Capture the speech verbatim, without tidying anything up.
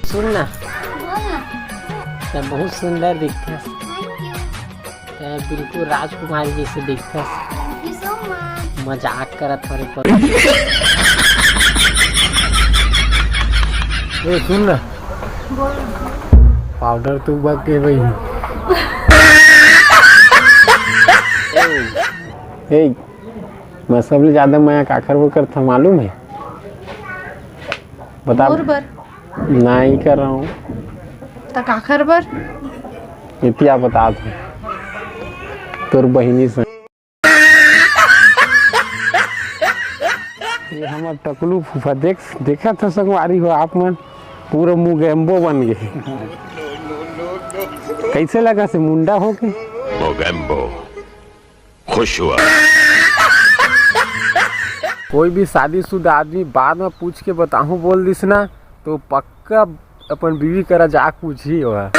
सुन ना, बोल ना। तैं बहुत सुंदर दिखथस। Thank you। तैं बिल्कुल राजकुमारी जैसे दिखथस। Thank you so much। मजाक करत हँव रे पर। ए, सुन ना। बोल। पाउडर तो बक के भाई। ए, मैं सबले ज्यादा मया काखर बर करथँव मालूम हे? बता। मोर बर। नहीं कर रहा हूँ। त काखर बर? इतिया बता दो। तोर बहिनी से। ये हमर टकलू फूफा देख, देखत हो संगवारी हो आप मन, पूरा मुगेम्बो बन गए। कैसे लगथे मुंडा होके? मोगेम्बो। खुश हुआ। कोई भी शादीशुदा आदमी बाद में पूछ के बताहूँ बोल दिस ना, तो पक्का अपन बीवी करा जाके पूछही ओहा।